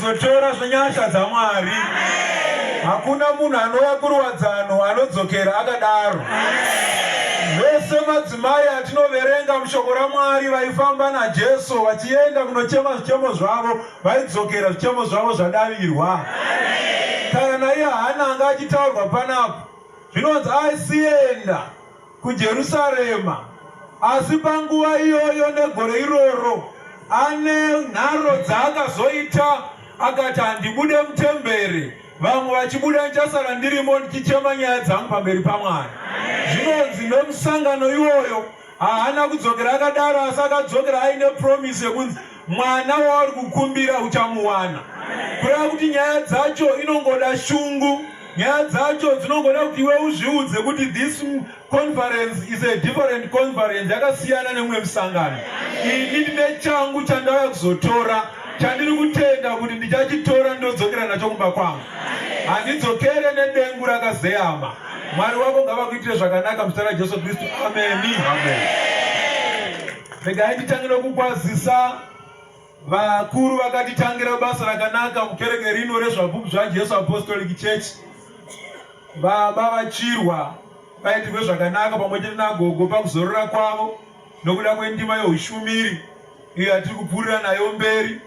Kuzotora zvenyasha dzaMwari. Hakuna munhu anouya kuruwadzano anodzokera akadaro. Vese madzimai atinoverenga mushoko raMwari vaifamba naJesu vachienda kunochema zvichemo zvavo vaidzokera zvichemo zvavo zvadavirwa. Kana naiye Hana anga achitaurwa panapa zvinonzi aisienda kuJerusarema. Asi panguva iyoyo negore iroro ane nharo dzaakazoita akati handibude mutemberi vamwe vachibuda ndichasara ndirimo ndichichema nyaya dzangu pamberi paMwari. Zvinonzi nemusangano iwoyo haana kudzokera akadaro asi akadzokera aine promise yekunzi mwana wauri kukumbira uchamuwana. Kureva kuti nyaya dzacho inongoda shungu. Nyaya dzacho dzinongoda kuti iwe uzviudze kuti this conference is a different conference, yakasiyana nemumwe musangano. Ini ndine changu chandauya kuzotora, chandiri kutenda kuti ndichachitora ndodzokera nacho kumba kwangu. Handidzokere nedengu rakazeyama. Mwari wako ngavakuitire zvakanaka muzita raJesu Kristu. Ameni. Amen. Regai nditange nokukwazisa Vakuru vakatitangira basa rakanaka mukereke rino reZvapupu zvaJesu Apostolic Church. Baba vaChirwa vaitirwe zvakanaka pamwe chete nagogo pakuzorora kwavo nokuda kwendima youshumiri iyo yatiri kupfuurira nayo mberi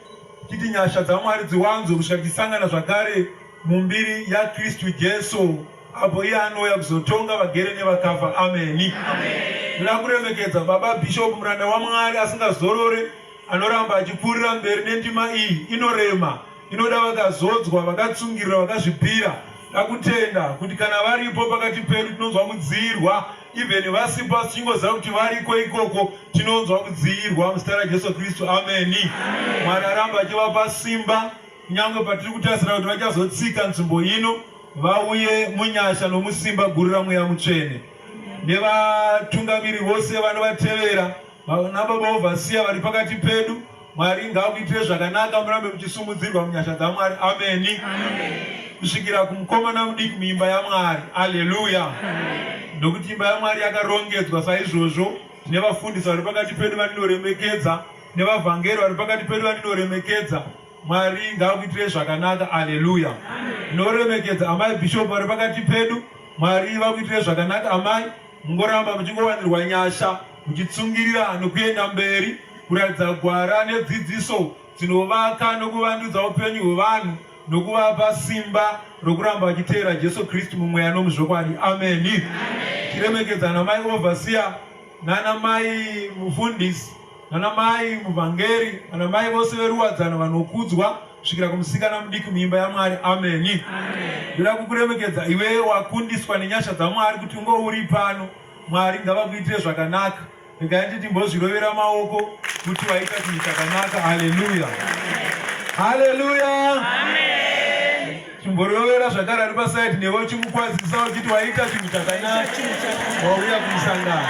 tichiti nyasha dzaMwari dziwanzwe kusvika tichisangana zvakare mumbiri yaKristu Jesu apo iye anouya kuzotonga vagere nevakafa. Ameni. Ndoda kuremekedza baba Bishop muranda waMwari asingazorore Anoramba achipfuurira mberi nendima iyi inorema, inoda vakazodzwa, vakatsungirira, vakazvipira. Dakutenda kuti kana varipo pakati pedu tinonzwa kudziirwa, even vasipo asi tichingoziva kuti variko ikoko tinonzwa kudziirwa muzita raJesu Kristu. Ameni. Mwari aramba achivapa simba kunyange patiri kutarisira kuti vachazotsika nzvimbo ino vauye munyasha nomusimba guru raMweya Mutsvene nevatungamiri vose vanovatevera Vana baba overseer vari pakati pedu, Mwari ngaakuitire zvakanaka, murambe muchisumudzirwa munyasha dzaMwari. Ameni. Kusvikira kumukomana mudiki muimba yaMwari. Aleluya. Nokuti imba yaMwari yakarongedzwa saizvozvo. Tine vafundisi vari pakati pedu vandinoremekedza, nevavhangeri vari pakati pedu vandinoremekedza. Mwari ngaakuitire zvakanaka. Aleluya. Ndinoremekedza amai bishop vari pakati pedu. Mwari vakuitire zvakanaka amai. Mungoramba muchingowanirwa nyasha, muchitsungirira nokuenda mberi kuratidza gwara nedzidziso dzinovaka nokuvandudza upenyu hwevanhu nokuvapa simba rokuramba vachiteera Jesu Kristu mumweya nomuzvokwadi. Ameni. Tichiremekedza namai overseer nana mai mufundisi nana mai muvhangeri nana mai vose veruwadzano vanokudzwa kusvikira kumusikana mudiki muimba yaMwari. Ameni. Ndoda kukuremekedza iwe wakundiswa nenyasha dzaMwari kuti unge uri pano. Mwari ngavakuitire zvakanaka. Regai nditi mbozvirovera maoko kuti waita chinhu chakanaka. Haleluya, haleluya. Amen. Chimborovera zvakare ari pasaidi newe uchimukwazisa uchiti waita chinhu chakanaka, wauya kumusangano.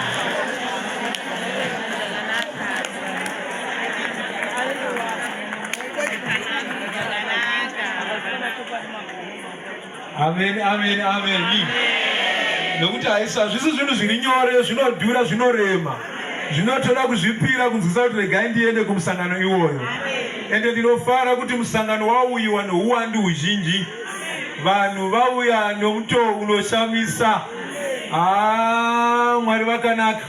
Amen, amen, amen. Nekuti haisi hazvisi zvinhu zviri nyore, zvinodhura, zvinorema. Zvinotoda kuzvipira kunzwisa kuti regai ndiende kumusangano iwoyo. Ende ndinofara kuti musangano wauyiwa nohuwandu huzhinji. Vanhu vauya nomutoo unoshamisa. Ah, Mwari vakanaka.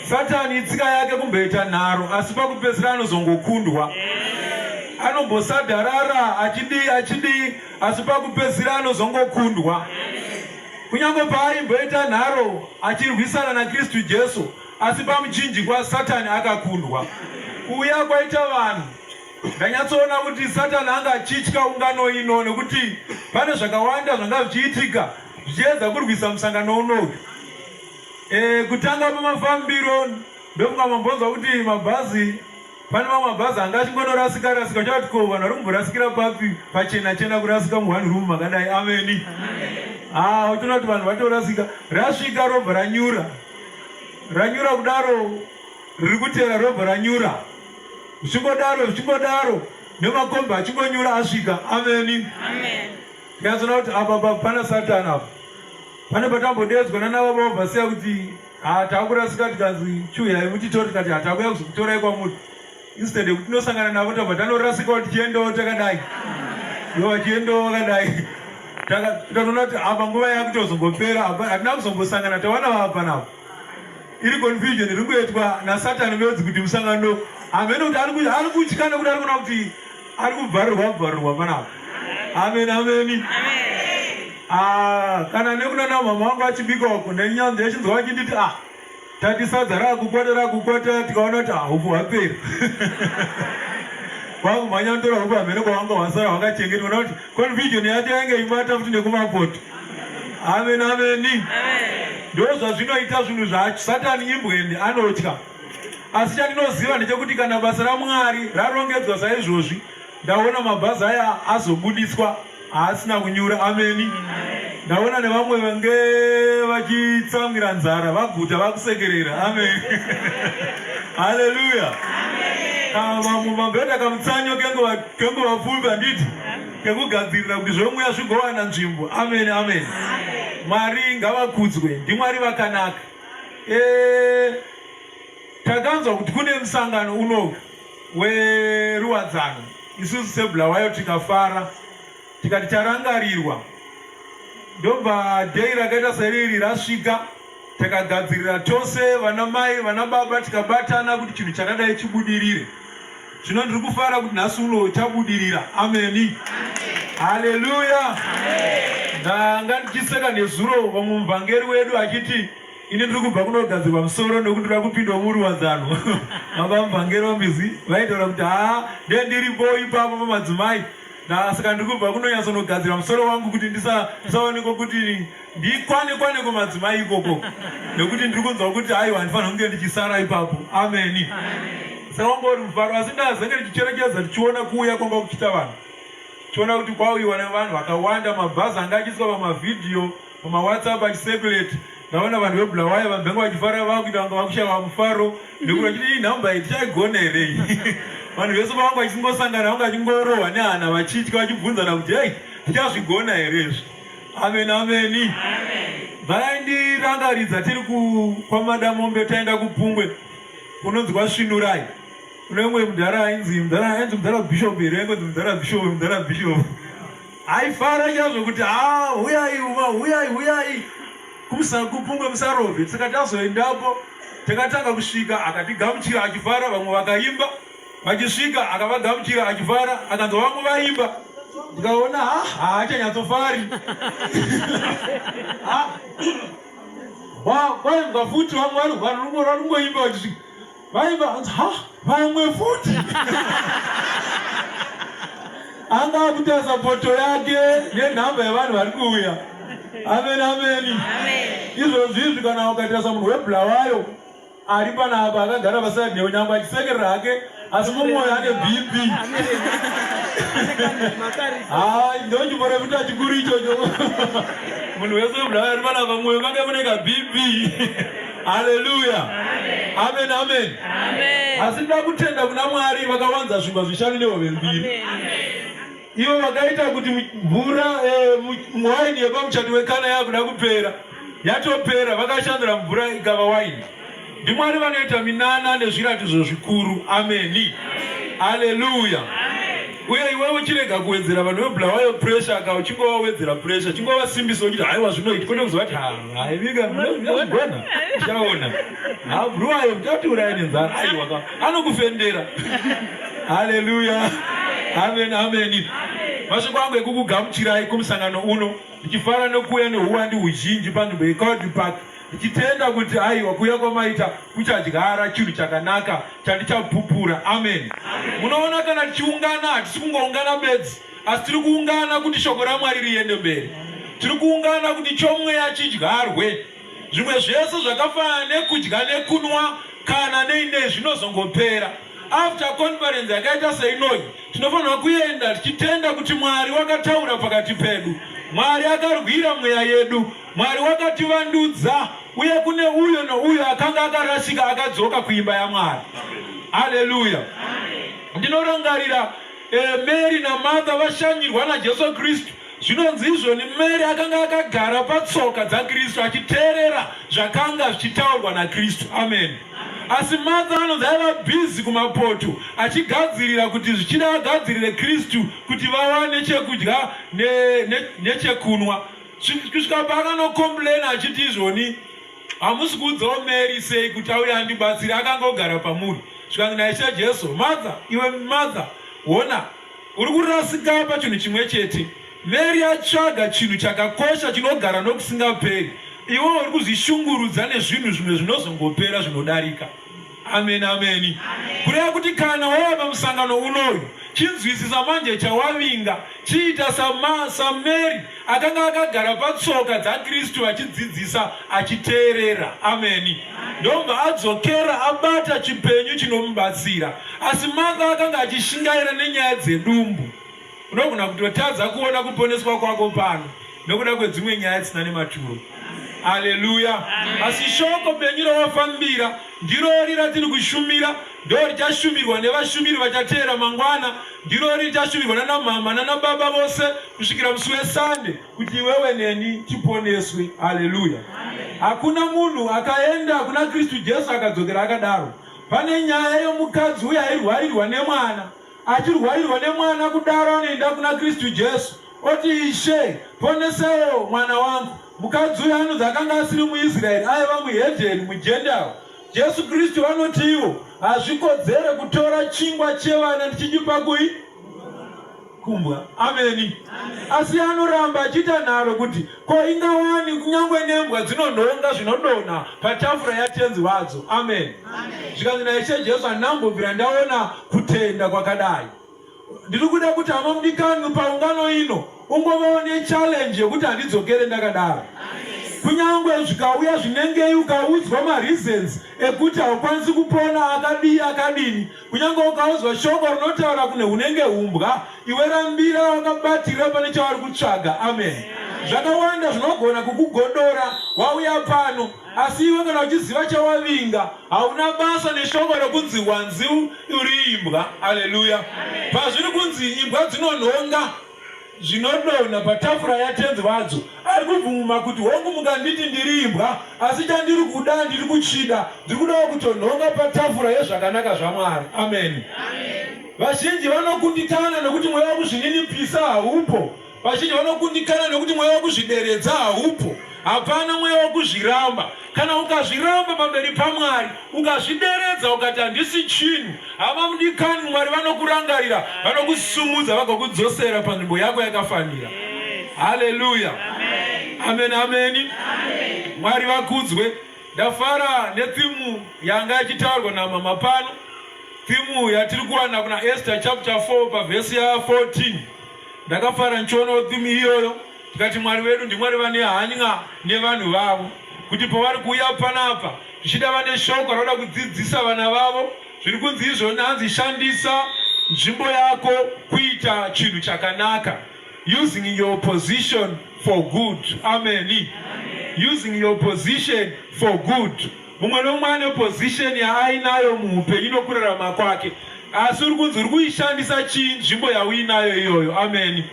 Satani itsika yake kumboita nharo asi pakupedzisira anozongokundwa. Anombosadharara achidii achidii asi pakupedzisira anozongokundwa. Kunyange paaimboita nharo achirwisana naKristu Jesu asi pamuchinjikwa Satani akakundwa. Kuuya kwaita vanhu ndanyatsoona kuti Satani anga achitya ungano ino nekuti pane zvakawanda zvanga zvichiitika zvichiedza kurwisa musangano unoyu. E, kutanga pamafambiro ndofunga mambonzwa kuti mabhazi pane mamwe mabhazi anga achingonorasika rasika uchati ko vanhu vari kumborasikira papi pachena chena kurasika muone room makadai ameni ah uchiona kuti vanhu vatorasika rasvika robva ranyura ranyura kudaro riri kutera robva ranyura zvichingodaro zvichingodaro nemakombi achingonyura asvika ameni Ndikazoona kuti apa pa pana Satani apa. Pane patambodeedzwa nana baba vabva siya kuti ha takurasika tikanzi chiuyai mutitore tikati hatakuya kuzokutorai kwamuri. Instead yekuti tinosangana navo tabva tanorasikawo tichiendawo takadai, ivo vachiendawo vakadai. Tatoona kuti apa nguva yakutozongopera, hatina kuzombosangana, tawana vava panapa. Iri confusion iri kuitwa nasatani bedzi kuti musangano hameno kuti ari kutya nekuti ari kuona kuti ari kubvarirwa bvarirwa panapa. Amen, ameni. Ah, kana nekunana mama wangu achibika uko nenyanzi yachinzwa vachinditi ah Tati sadza rakukwata rakukwata tikaona kuti hupfu hwapera. Kwakumhanya kutora hupfu hameno kwawanga hwasara hwakachengetwa nekuti confusion yacho yange imata futi nekumapoto. Amen ameni. Ndo zvazvinoita zvinhu zvacho. Satani imbwende anotya. Asi chandinoziva ndechekuti kana basa raMwari rarongedzwa saizvozvi, ndaona mabhazi aya azobudiswa haasina kunyura. Ameni. Ndaona nevamwe vange vachitsamwira nzara vaguta vakusekerera. Amen. Haleluya. Vamwe mamboita kamutsanyo kenguva pfupi handiti kekugadzirira kuti zvomweya zvigowana nzvimbo. Amen. Amen. Mwari ngavakudzwe. NdiMwari vakanaka. E, takanzwa kuti kune musangano unowu weruwadzano isusu sebulawayo tikafara tikati tarangarirwa ndobva dhei rakaita seriri rasvika takagadzirira tose vana mai vana baba tikabatana kuti chinhu chakadai chibudirire zvino ndiri kufara kuti nhasi uno chabudirira ameni haleluya ndanga ndichiseka nezuro vamwe muvhangeri wedu achiti Ini ndiri kubva kunogadzirwa musoro nekuti ndoda kupindwa muruwadzano. Baba muvhangeri vambizi vaitaura kuti haa ndiye ndiripo ipapo pamadzimai. Saka ndiri kubva kunonyatsonogadzira musoro wangu kuti ndisaonekwe kuti ndikwane kwane kumadzimai ikoko nekuti ndiri kunzwa kuti aiwa handifanira kunge ndichisara ipapo. Ameni. Saka wanga uri mufaro asi ndazenge ndichicherechedza tichiona kuuya kwanga kuchiita vanhu. Tichiona kuti kwauyiwa nevanhu vakawanda mabhazi anga achiiswa pamavhidhiyo pamawhatsapp achicirculate ndaona vanhu vebulawayo vambenge vachifara vakuita vanga vakushaiwa mufaro nekuti vachiti iyi nhamba iyi tichaigona here iyi vanhu vese pavanga vachingosangana vanga vachingorohwa nehana vachitya vachibvunzana kuti hei tichazvigona here izvi amen ameni vaindirangaridza tiri kwamadamombe taenda kupungwe kunonzi kwasvinurai kune umwe mudhara ainzi mudhara ainzi mudhara bishop here aingonzi mudhara bishop mudhara bishop aifara chaizvo kuti haa huyai huyai huyai kupungwe musarove saka tazoendapo takatanga kusvika akatigamuchira achifara vamwe vakaimba vachisvika akavagamuchira achifara akanzwa vamwe vaimba ndikaona ha haachanyatsofari kwaimbwa futi vamwe vari kungoimba vachisvika Vaimba hanzi ha vamwe futi anga akutarisa poto yake nenhamba yevanhu vari kuuya. Amen, ameni. Izvozvi izvi kana ukatarisa munhu webulawayo ari panapa akagara pasaidi newe nyangwe achisekerera hake asi mumwoyo ane BP. Hai, ndochiporofita chikuru ichocho. Munhu wese webulawayo ari panapa mumwoyo make mune ka BP. Haleluya. Amen, amen. Amen. Asi ndoda kutenda kuna Mwari vakawanza zvingwa zvishanu nehove mbiri. Ivo vakaita kuti mvura eh, waini yepamuchato wekana yakuda kupera yatopera, vakashandura mvura ikava waini. NdiMwari vanoita minana nezviratidzo zvikuru. Ameni. Haleluya. Uye iwewe uchirega kuwedzera vanhu veBulawayo pressure ka uchingovawedzera pressure chingovasimbisa uchiti haiwa zvinoita kwete kuzovati haivika munozvigona tichaona habruwayo muchatiuraya nenzara aiwa ka anokufendera haleluya amen ameni mashoko angu ekukugamuchirai kumusangano uno ndichifara nekuuya nehuwandi huzhinji panzvimbo yeCowdray Park ndichitenda kuti aiwa kuuya kwamaita kuchadyara chinhu chakanaka chandichapupura. Amen. Munoona, kana tichiungana hatisi kungoungana bedzi, asi tiri kuungana kuti shoko raMwari riende mberi. Tiri kuungana kuti chomweya chidyarwe. Zvimwe zvese zvakafanana nekudya nekunwa kana nei nei zvinozongopera. After conference yakaita seinoyi, tinofanirwa kuenda tichitenda kuti Mwari wakataura pakati pedu. Mwari akarwira mweya yedu. Mwari wakativandudza uye kune uyo nouyo akanga akarasika akadzoka kuimba yaMwari. Haleluya! Ndinorangarira eh, Mary naMartha vashanyirwa naJesu Kristu. Zvinonzi izvoni Mary akanga akagara patsoka dzaKristu achiteerera zvakanga zvichitaurwa naKristu. Amen. Asi Martha anonzi aiva bhizi kumapoto achigadzirira kuti zvichida agadzirire Kristu kuti vawane chekudya nechekunwa. Ne, ne kusvika paakanokomplena achiti izvoni hamusi kuudzawo Mary sei kuti auye andibatsire, akanga ogara pamuri. Zvikanzi naIshe Jesu, Martha, iwe Martha, hona uri kurasika pachinhu chimwe chete. Mary atsvaga chinhu chakakosha chinogara nokusingaperi. Iwe uri kuzvishungurudza nezvinhu zvimwe zvinozongopera zvinodarika. Amen, ameni. Kureva kuti kana wava pamusangano unoyu, chinzwisisa manje chawavinga. Chiita sama, saMary akanga akagara patsoka dzaKristu achidzidzisa achiteerera. Ameni. Ndobva adzokera abata chipenyu chinomubatsira. Asi Martha akanga achishingaira nenyaya dzedumbu. Unogona kutotadza kuona kuponeswa kwako pano nokuda kwedzimwe nyaya dzisina nematuro. Aleluya! Asi shoko benyu rawafambira ndirori ratiri kushumira, ndo richashumirwa nevashumiri vachateera mangwana, ndirori richashumirwa nana mama nana baba vose kusvikira musi weSande kuti iwewe neni tiponeswe. Aleluya! Hakuna munhu akaenda kuna Kristu Jesu akadzokera akadaro. Pane nyaya yomukadzi uya airwarirwa nemwana. Achirwarirwa nemwana kudaro anoenda kuna Kristu Jesu oti, Ishe, ponesawo mwana wangu. Mukadzi uyu anonzi akanga asiri muIsraeri, aiva muhedheni, muGentile. Jesu Kristu vanoti ivo, Hazvikodzere kutora chingwa chevana ndichichipa kui kumbwa. Ameni. Asi anoramba achiita nharo kuti ko ingawani kunyange nembwa dzinonhonga zvinodonha patafura yatenzi vadzo. Amen. Zvikanzi naIshe Jesu, handinambobvira ndaona kutenda kwakadai. Ndiri kuda kuti hama mudikanwi paungano ino ungovawo nechallenge yekuti handidzokere ndakadaro. Kunyange zvikauya zvinengei ukaudzwa mareasons ekuti haukwanisi kupona akadii akadini, Kunyange ukaudzwa shoko rinotaura kune hunenge humbwa, iwe rambira wakabatirira pane chavari kutsvaga. Amen. Zvakawanda zvinogona kukugodora wauya pano, asi iwe kana uchiziva chawavinga, hauna basa neshoko rokunzi wanzi uri imbwa. Aleluya. Pazviri kunzi imbwa dzinonhonga zvinodonha patafura yatenzi vadzo, ari kubvuma kuti hongu mukanditi ndiri imbwa, asi chandiri kuda ndiri kuchida, ndiri kudawo kutonhonga patafura yezvakanaka zvaMwari. Ameni. Vazhinji vanokundikana nokuti mweya wokuzvininipisa haupo. Vazhinji vanokundikana nokuti mweya wokuzvideredza haupo. Hapana mweya wokuzviramba. Kana ukazviramba pamberi paMwari, ukazvideredza ukati handisi chinhu, hama mudikani, Mwari vanokurangarira, vanokusumudza vagokudzosera panzvimbo yako yakafanira. Haleluya, amen, ameni. Mwari vakudzwe. Ndafara nethimu yanga ichitaurwa namama pano, thimu yatiri kuwana kuna Esther chapter 4 pavhesi ya 14. Ndakafara ndichionawo thimu iyoyo. Tikati Mwari wedu ndiMwari vane hanya nevanhu vavo, kuti pavari kuuya panapa zvichida vane shoko rauda kudzidzisa vana vavo. Zviri kunzi izvoni hanzi shandisa nzvimbo yako kuita chinhu chakanaka, using your position for good. Ameni. Using your position for good. Mumwe nomumwe ane position yaainayo muupenyu nokurarama kwake, asi uri kunzi uri kuishandisa chii nzvimbo yauinayo iyoyo? Ameni.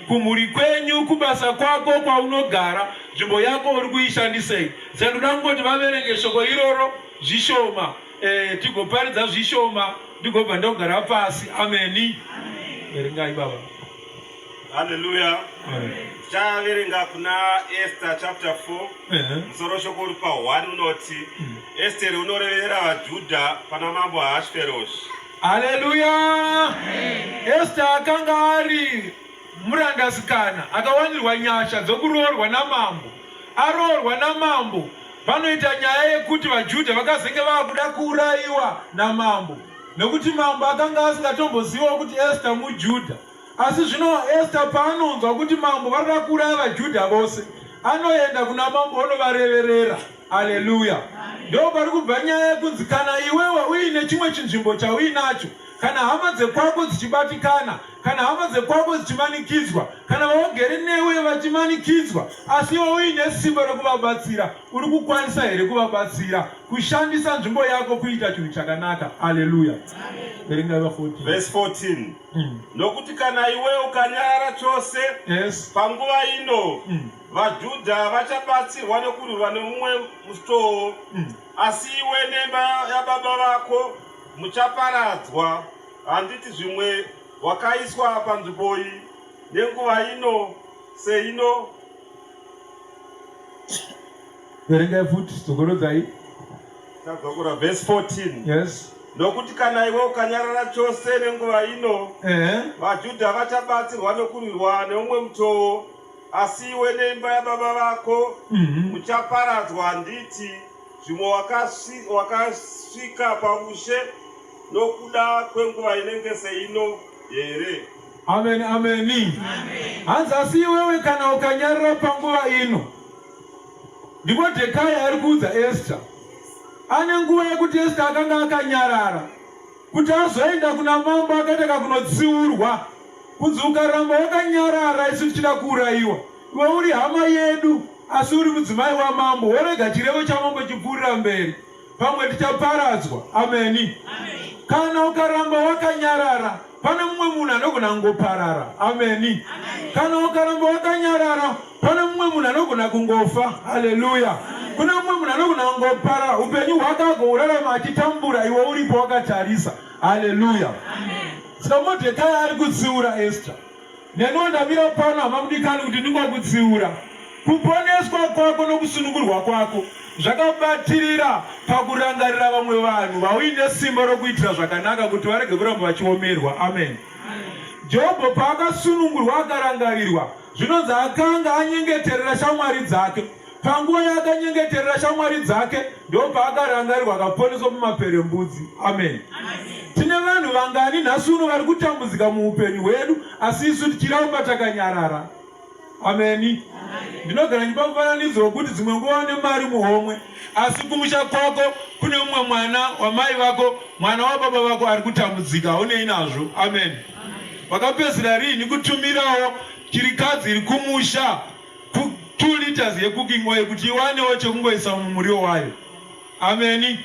Kumhuri kwenyu, kubasa kwako, kwaunogara, nzvimbo yako uri kuishandisei? Saka ndoda kungoti vaverenge shoko iroro zvishoma, eh, tigoparidza zvishoma, ndigobva ndogara pasi. Ameni. Verengai baba. Haleluya. Tichaverenga kuna Esther chapter 4. Musoro shoko uri pa 1 unoti Esther unoreverera vaJudha pana mambo Ahashveroshi. Haleluya. Esther akanga ari murandasikana akawanirwa nyasha dzokuroorwa namambo. Aroorwa namambo, panoita nyaya yekuti vaJudha vakazenge vakuda kuurayiwa namambo nekuti mambo akanga asingatombozivawo kuti Esther muJudha. Asi zvino Esta paanonzwa kuti mambo vari kuda kuuraya vaJudha vose, anoenda kuna mambo onovareverera. Aleluya! Ndo pari kubva nyaya yekunzi kana iwewe uine chimwe chinzvimbo chauinacho, Kana hama dzekwako dzichibatikana, kana hama dzekwako dzichimanikidzwa, kana vaugere newe vachimanikidzwa, asi iwe uine simba rekuvabatsira, uri kukwanisa here kuvabatsira kushandisa nzvimbo yako kuita chinhu chakanaka? Aleluya. Verengai va 14. Verse 14. Nokuti kana iwe ukanyarara chose panguva ino, vaJudha vachabatsirwa nekurwirwa nemumwe mutoo, asi iwe nemba yababa vako muchaparadzwa. Handiti zvimwe wakaiswa panzvimbo iyi nenguva ino seino? Verengai futi, dzokorodzai. Tadzokora verse 14. Yes. Nokuti kana iwe ukanyarara chose nenguva ino, vaJudha vachabatsirwa nekurwirwa neumwe mutoo, asi iwe neimba yababa vako muchaparadzwa. Handiti zvimwe wakasvika paushe nokuda kwenguva inenge seino here? Amen, ameni. Hanzi asi iwewe kana ukanyarara panguva ino. NdiModhekai ari kuudza Esta. Ane nguva yekuti Esta akanga akanyarara kuti azoenda kuna mambo akaita kakunotsiurwa kunzi ukaramba wakanyarara isu tichida kuurayiwa. Iwe uri hama yedu asi uri mudzimai wamambo worega chirevo chamambo chipfuurira mberi pamwe tichaparadzwa. Ameni. Kana ukaramba wakanyarara pane mumwe munhu anogona kungoparara. Ameni. Kana ukaramba wakanyarara pane mumwe munhu anogona kungofa. Haleluya. Kune mumwe munhu anogona kungoparara upenyu hwake agourarama achitambura iwe uripo wakatarisa. Haleluya. Saka Modhekai ari kutsiura Esta. Neniwo ndamira pano hama mudikani kuti ndingokutsiura. Kuponeswa kwako nokusunungurwa kwako zvakabatirira pakurangarira vamwe vanhu vauine simba rokuitira zvakanaka kuti varege kuramba vachiomerwa. Amen. Jobho paakasunungurwa akarangarirwa, zvinonzi akanga anyengeterera shamwari dzake. Panguva yaakanyengeterera shamwari dzake ndopaakarangarirwa akaponeswa mumaperembudzi. Amen. Tine vanhu vangani nhasi uno vari kutambudzika muupenyu hwedu asi isu tichiramba takanyarara. Ameni. Ndinogara ndichipa mufananidzo wekuti dzimwe nguva une mari muhomwe asi kumusha kwako kune mumwe mwana wamai vako, mwana wababa vako ari kutambudzika, haunei nazvo. Amen. Wakapedzisira riini kutumirawo chirikadzi iri kumusha 2 liters yecooking oil kuti iwanewo chekungoisa mumuriwo wayo? Ameni.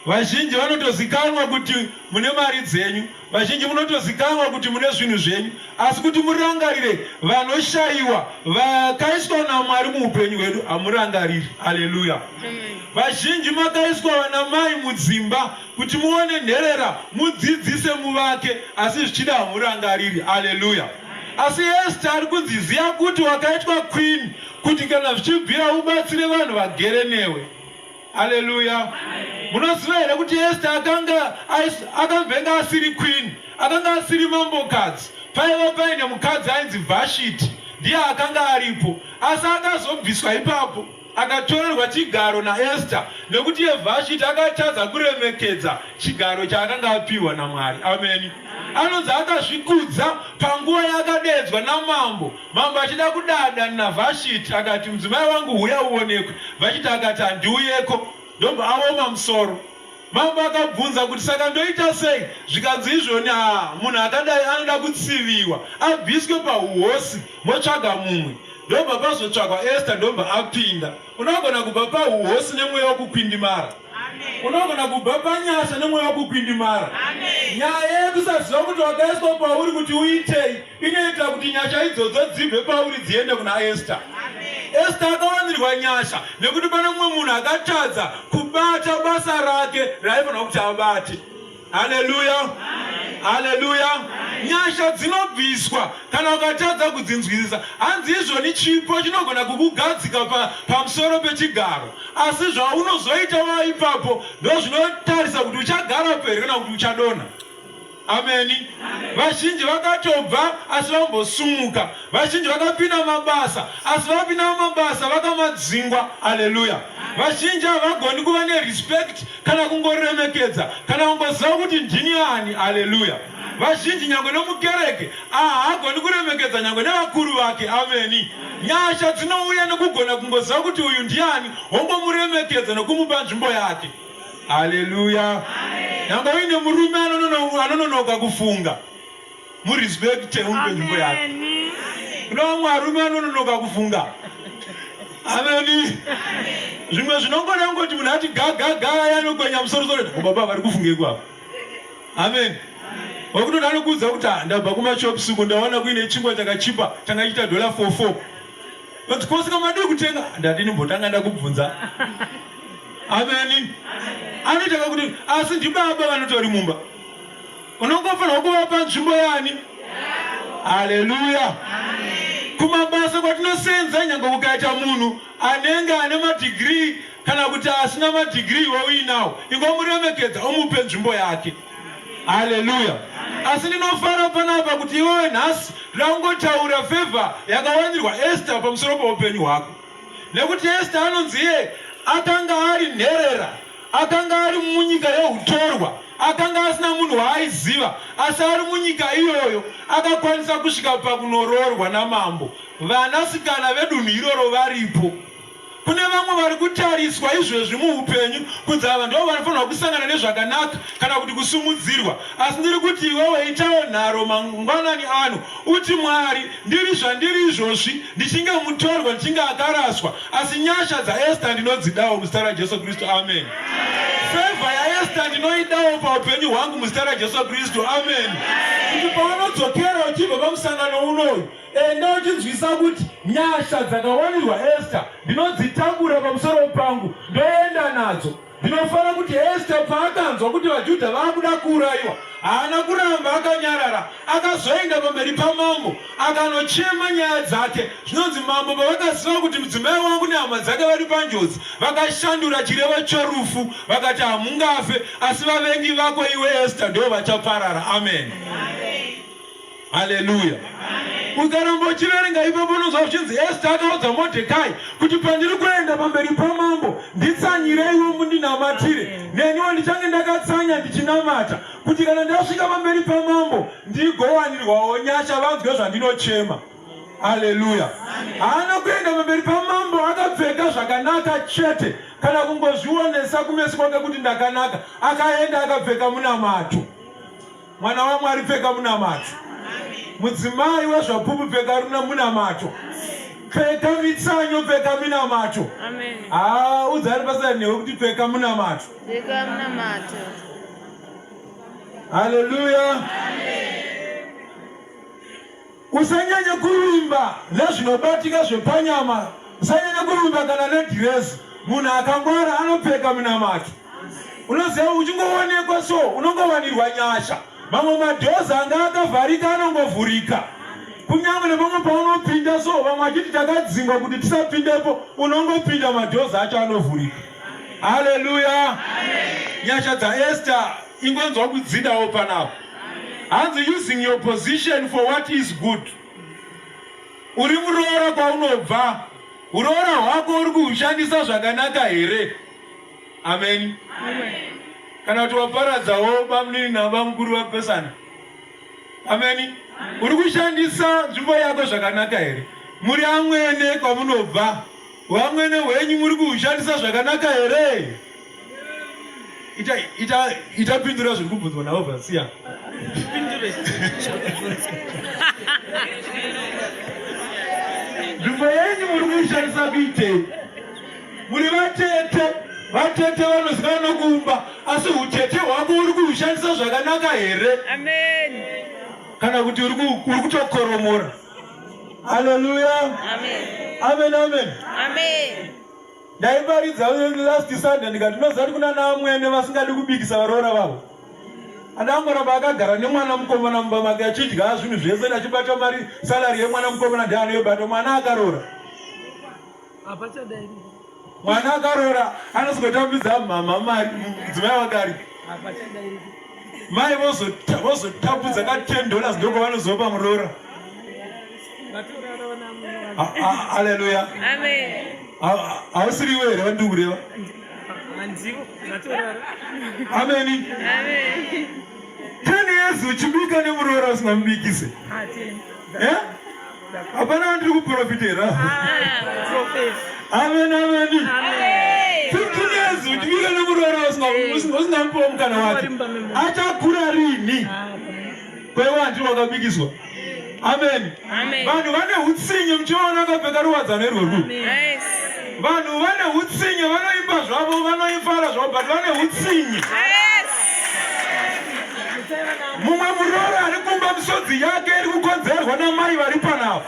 Vazhinji vanotozikanwa kuti mune mari dzenyu, vazhinji munotozikanwa kuti mune zvinhu zvenyu, asi kuti murangarire vanoshayiwa vakaiswa naMwari muupenyu hwedu hamurangariri. Haleluya. Vazhinji makaiswa vanamai mudzimba kuti muone nherera, mudzidzise, muvake, asi zvichida hamurangariri. Haleluya. Asi Esther ari kunzi ziya kuti wakaitwa queen kuti kana zvichibvira ubatsire vanhu vagere newe. Haleluya. Munoziva here kuti Esther akanga akamvenga asiri queen, akanga asiri mambokadzi. Paiva paine mukadzi ainzi Vashiti, ndiye akanga aripo, asi akazobviswa ipapo akatorerwa chigaro naEsther nekuti iye Vashiti akatadza kuremekedza chigaro chaakanga apiwa naMwari. Ameni. Anonzi akazvikudza panguva yaakadeedzwa namambo. Mambo achida kudada naVhashiti akati, mudzimai wangu huya uonekwe. Vhashiti akati, handiuyeko. Ndobva aoma musoro. Mambo akabvunza kuti saka ndoita sei? Zvikanzi izvoni haa munhu akadai anoda kutsiviwa abviswe pahuhosi motsvaga mumwe. Ndobva pazotsvagwa Esther ndobva apinda. Unogona kubva pahuhosi nemweya wekukwindimara. Unogona kubva panyasha nemweya wekukwindimara. Nyaya yekusaziva kuti wakaiswa pauri kuti uitei inoita kuti nyasha idzodzo dzibve pauri dziende kuna Esther. Esther akawanirwa nyasha nekuti pane mumwe munhu akatadza kubata basa rake raaifanira kuti abate. Haleluya, haleluya. Nyasha dzinobviswa kana ukatadza kudzinzwisisa. Hanzi izvoni chipo chinogona kukugadzika pamusoro pechigaro, asi zvaunozoita waipapo ndozvinotarisa kuti uchagarapo here kana kuti uchadonha. Ameni. Vazhinji vakatobva asi vambosumuka. Vazhinji vakapinda mabasa asi vapinda mumabasa vakamadzingwa. Aleluya. Vazhinji havagoni kuva nerespect kana kungoremekedza kana kungoziva kuti ndini ani. Aleluya. Vazhinji nyangwe nomukereke haagoni kuremekedza nyangwe nevakuru vake. Ameni. Nyasha dzinouya nekugona kungoziva kuti uyu ndiani, wongomuremekedza nokumupa nzvimbo yake. Haleluya. Nyangwe uine murume anononoka kufunga, murespecte umupe nzvimbo yake. Kune vamwe varume vanononoka kufunga. Ameni. Zvimwe zvinongoda kungoti munhu ati gagaga anokwenya musoro soro baba vari kufunga ikwavo. Amen. Wekuti anokuudza kuti ah, ndabva kumashops uko ndaona kuine chingwa chakachipa changa chiita dollar 44. But kosika madii kutenga ndati ndimbotanga ndakubvunza. Ameni. Anoita kakuti asi ndibaba vanotori mumba. Unongofanirwa kuvapa nzvimbo yani? Haleluya. Kumabasa kwatinosenza nyange kukaita munhu anenge ane madhigirii kana kuti asina madhigirii wauinawo, ingomuremekedza umupe nzvimbo yake. Haleluya. Asi ndinofara panapa kuti iwewe nhasi ndoda kungotaura fevha yakawanirwa Esta pamusoro peupenyu hwako. Nekuti Esta anonzi iye akanga ari nherera, akanga ari munyika yeutorwa, akanga asina munhu waaiziva, asi ari munyika iyoyo akakwanisa kusvika pakunoroorwa namambo. Vanasikana vedunhu iroro varipo. Kune vamwe vari kutariswa izvezvi muupenyu kunzi ava ndivo vanofanirwa kusangana nezvakanaka kana kuti kusumudzirwa. Asi ndiri kuti iwewe itawo nharo mangwanani ano uti, Mwari, ndiri zvandiri izvozvi, ndichinge mutorwa, ndichinge akaraswa, asi nyasha dzaEsta ndinodzidawo muzita raJesu Kristu. Amen. Fevha yaEsta ndinoidawo paupenyu hwangu muzita raJesu Kristu. Amen. Kuti paunodzokera uchibva pamusangano unoyu, Enda uchinzwisa kuti nyasha dzakawanirwa Esta ndinodzitambura pamusoro pangu ndoenda nadzo. Ndinofara kuti Esta paakanzwa kuti vaJudha vakuda kuurayiwa, haana kuramba akanyarara. Akazoenda pamberi pamambo akanochema nyaya dzake. Zvinonzi mambo pavakaziva kuti mudzimai wangu nehama dzake vari panjodzi, vakashandura chirevo cherufu vakati, hamungafe, asi vavengi vako iwe Esta ndivo vachaparara. Amen. Amen. Haleluya. Ukaramba uchiverenga ipapo unonzwa zvichinzi Esta akaudza Modhekai kuti pandiri kuenda pamberi pamambo nditsanyireiwo mundinamatire, neniwo ndichange ndakatsanya ndichinamata kuti kana ndasvika pamberi pamambo ndigowanirwawo nyasha vanzwe zvandinochema. Haleluya. Haana kuenda pamberi pamambo akapfeka zvakanaka chete kana kungozvionesa kumeso kwake kuti ndakanaka. Akaenda akapfeka munamato. Mwana waMwari pfeka munamato. Mudzimai weZvapupu pfeka munamato. Pfeka mitsanyo, pfeka minamato. Ah, udza ari pasina newe kuti pfeka munamato. Pfeka munamato. Haleluya. Usanyanye kuvimba nezvinobatika zvepanyama, usanyanye kuvimba kana nedhirezi. Munhu akangwara anopfeka minamato. Unoziva uchingoonekwa so unongowanirwa nyasha. Mamwe madhozi anga akavharika anongovhurika. Kunyange nepamwe paunopinda so vamwe vachiti takadzingwa kuti tisapindepo, unongopinda madhozi acho anovhurika. Haleluya! Nyasha dzaEsther ingonzwa kudzidawo panapa. Hanzi using your position for what is good. Uri muroora kwaunobva, uroora hwako uri kuhushandisa zvakanaka here? Amen. Kana kuti waparadzawo bamunini nabamukuru vapesana. Ameni. Uri kushandisa nzvimbo yako zvakanaka here? Muri amwene kwamunobva, vamwene hwenyu muri kuhushandisa zvakanaka here? Ita ita itapindura zviri kubvunzwa navo vasiya. Nzvimbo yenyu muri kuishandisa kuitei? Muri vatete, vatete vanoziva nokuumba, asi utete hwako uri kuhushandisa zvakanaka here? Amen. Kana kuti uri kutokoromora? Haleluya. Amen. Amen, amen. Amen. Ndaiparidza last Sunday ndikati unoziva kuti kuna naamwene vasingadi kubikisa varoora vavo. Andangoramba akagara nemwana mukomana mumba make achidya zvinhu zvese achibata mari salary yemwana mukomana ndiye anoibata mwana akaroora. Mwana akaroora anosvikotambidza mhamha mari mudzimai wake ari. Mai vozotapudza ka 10 dollars ndokwavanozopa muroora. Haleluya. Amen. Hausiri iwe here vandiri kureva? Ameni. Amen. 10 years uchibika nemuroora usingamubikise. Eh? Hapana vandiri kuprofitera. Amen, amen. 15 years Uchibika nemuroora usingamupiwa mukana wake, achakura rini? Kwaiwa handiri wakabikiswa. Amen. Vanhu vane utsinye, muchivaona akapfeka ruwadzano irworwu. Vanhu vane utsinye, vanoimba zvavo, vanoifara zvavo, but vane utsinye. Mumwe muroora ari kumba, misodzi yake iri kukonzerwa namai vari panapa.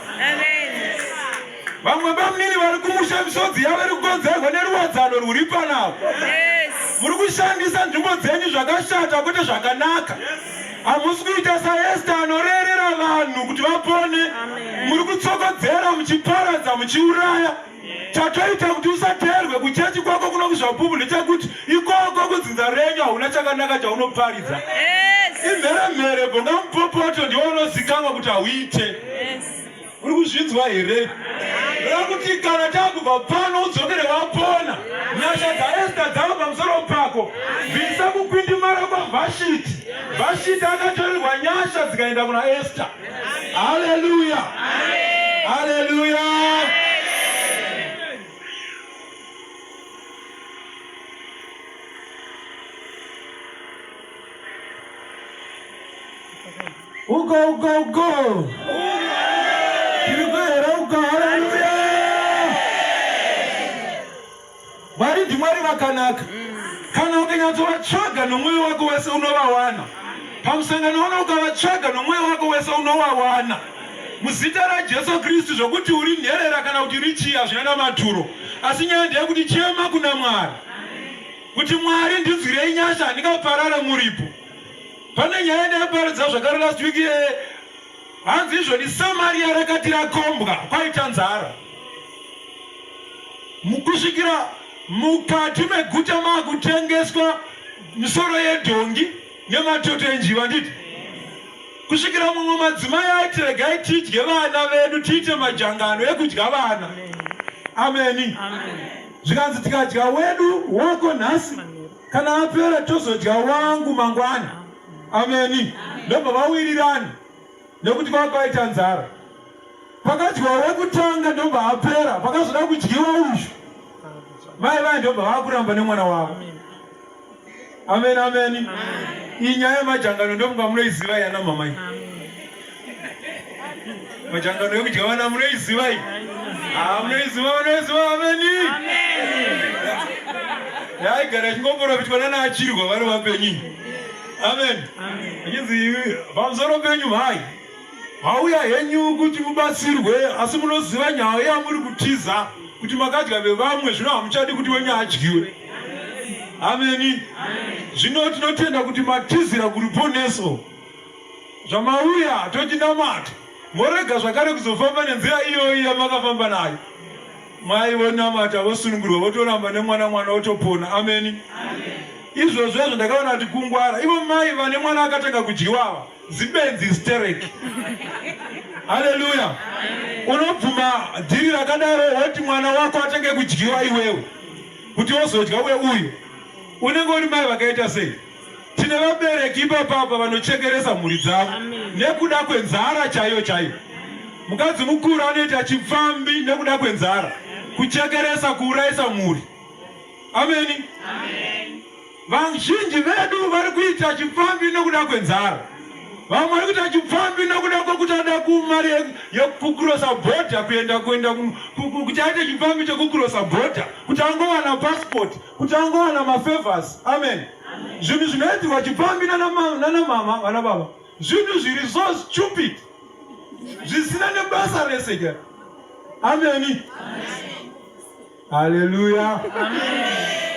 Vamwe bamunini vari kumusha, misodzi yavo iri kukonzerwa neruwadzano rwuri panapa. Muri kushandisa nzvimbo dzenyu zvakashata, kwete zvakanaka. Hamusi kuita saEsta anorerera vanhu kuti vapone. Muri kutsokodzera, muchiparadza, muchiuraya. Chatoita kuti usateerwe kuchechi kwako kuno kuZvapupu ndechekuti ikoko kudzinza renyu hauna chakanaka chaunoparidza. Imheremhere, bonga mupopoto ndiwo unozikanwa kuti hauite. Uri kuzvinzwa here? Reva kuti kana takubva pano udzokere wapona. Nyasha dzaEsta dzava pamusoro pako. Bvisa kukwindimara kwaVhashiti. Vhashiti akatorerwa nyasha dzikaenda kuna Esta. Haleluya! Haleluya! Uko uko uko. Tiri kuhera uko. Haleluya! Mwari ndiMwari vakanaka. Kana ukanyatsovatsvaga nomwoyo wako wese unovawana. Pamusangano uno ukavatsvaga nomwoyo wako wese unovawana. Muzita raJesu Kristu, zvokuti uri nherera kana kuti uri chii hazvina namaturo. Asi nyaya ndeyekuti chema kuna Mwari. Kuti Mwari, ndinzwirei nyasha, handingaparare muripo. Pane nyaya ndaiparidza zvakare last week, hanzi izvoni Samaria rakati rakombwa kwaita nzara. Kusvikira mukati meguta maakutengeswa misoro yedhongi nematoto enjiva, nditi kusvikira mumwe madzimai aiti regai tidye vana vedu, tiite majangano ekudya vana. Ameni. Zvikanzi tikadya wedu wako nhasi, kana apera tozodya wangu mangwana. Ameni. Ndobva vawirirana nekuti kwava kwaita nzara. Pakadyiwa wekutanga ndobva apera, pakazoda kudyiwa uyu mai vai ndobva vakuramba nemwana wavo. Amen, ameni. Iyi nyaya yemajangano ndofunga munoiziva yana mamai. Majangano ekudya vana munoiziva iyi? Ah, munoiziva, munoiziva. Ameni. Yaigara ichingoprofitwa nana achirwa vari vapenyu. Amen. Achinzi pamusoro penyu mhai, mauya henyu kuti mubatsirwe, asi munoziva nyaya yamuri kutiza kuti makadya vevamwe, zvino hamuchadi kuti wenyu adyiwe. Ameni. Zvino tinotenda kuti matizira kuruponeso. Zvamauya tochinamata, morega zvakare kuzofamba nenzira iyoyi yamakafamba nayo. Mai vonamata, vosunungurwa, votoramba nemwana, mwana otopona. Ameni. Izvozvo izvo ndakaona kuti kungwara. Ivo mai vane mwana akatanga kudyiwa ava zibenzi sterek. Haleluya. Unobvuma dhiri rakadaro woti mwana wako atenge kudyiwa iwewe kuti wozodya uye uyu unenge uri mai vakaita sei? Tine vabereki ipapapa vanochekeresa mhuri dzavo nekuda kwenzara chaiyo chaiyo. Mukadzi mukuru anoita chipfambi nekuda kwenzara, kuchekeresa, kuurayisa mhuri. Ameni. Vazhinji vedu vari kuita chipfambi nekuda kwenzara. Vamwe vari kuita chipfambi nekuda kwekuti ada kumari yekukurosa bhodha, kuenda kuenda kuti aite chipfambi chekukurosa bhodha kuti angowana passport, kuti angowana mafavors. Amen. Zvinhu zvinoitirwa chipfambi nana mama, vana baba, zvinhu zviri so stupid, zvisina nebasa rese ke. Ameni. Haleluya.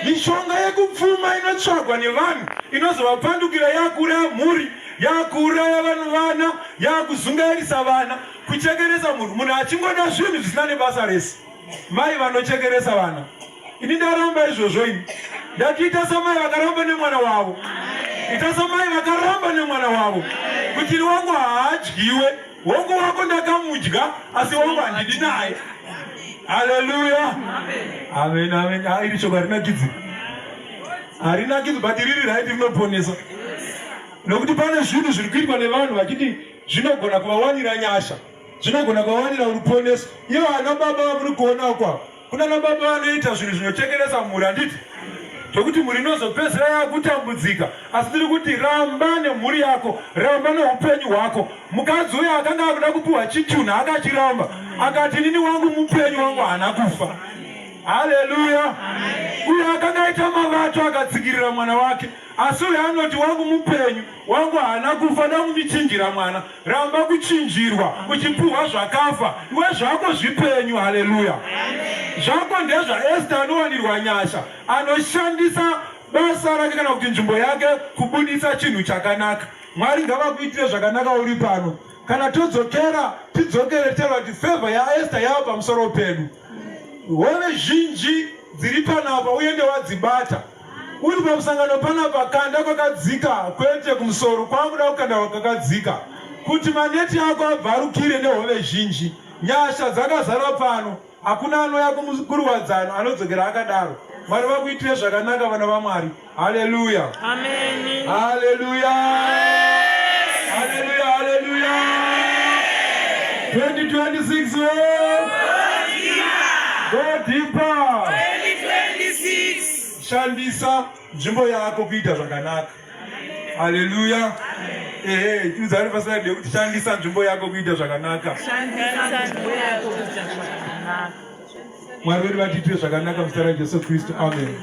Mishonga yekupfuma inotsvagwa nevanhu inozovapandukira, yakuuraya mhuri, yakuuraya vanhu, vana, yakuzungairisa vana, kuchekeresa munhu, munhu achingoda zvinhu zvisina nebasa rese. Mai vanochekeresa vana, ini ndaramba izvozvo. Ini ndati ita samai vakaramba nemwana wavo, ita samai vakaramba nemwana wavo kuti iri wangu haadyiwe, wangu wako ndakamudya, asi wangu handidi naye. Haleluya. Amen, amen. Ah, iri shoko harinakidzi, harinakidzi, but riri right, rinoponesa, nokuti pane zvinhu zviri kuitwa nevanhu vachiti zvinogona kuvawanira nyasha, zvinogona kuvawanira ruponeso. Ivo ana baba vamuri kuona kwa kuna ana baba vanoita zvinhu zvinochekeresa mhuri, handiti? zvekuti mhuri inozopedzisira yakutambudzika. Asi ndiri kuti ramba nemhuri yako, ramba neupenyu hwako. Mukadzi uyo akanga akuda kupiwa chitunha akachiramba, akati inini wangu mupenyu wangu haana kufa. Haleluya! Uyo akanga aita mavato akatsikirira mwana wake, asi uyo anoti wangu mupenyu wangu haana kufa, da kundichinjira mwana. Ramba kuchinjirwa uchipuhwa zvakafa, iwe zvako zvipenyu. Haleluya! Zvako ndezvaEsta anowanirwa nyasha, anoshandisa basa rake kana kuti nzvimbo yake kubudisa chinhu chakanaka. Mwari ngavakuitire zvakanaka uri pano. Kana todzokera, tidzokere tichitaura kuti fevha yaEsta yava pamusoro pedu. Hove zhinji dziri panapa uende wadzibata. Uri pamusangano panapa, kanda kwakadzika kwete kumusoro. Kwakuda kukanda kwakadzika kuti maneti ako abvarukire nehove zhinji. Nyasha dzakazara pano. Hakuna anouya kuruwadzano anodzokera akadaro. Mwari vakuitire zvakanaka vana vaMwari. Haleluya. Amen. Haleluya. Haleluya, haleluya. 2026. Oh. Go deeper. 2026. Shandisa nzvimbo yako kuita zvakanaka. Haleluya. Ehe, tiudzani paside yekuti shandisa nzvimbo yako kuita zvakanaka. Shandisa nzvimbo yako kuita zvakanaka. Mwari vedu vatiitire zvakanaka muzita raJesu Kristu. Amen.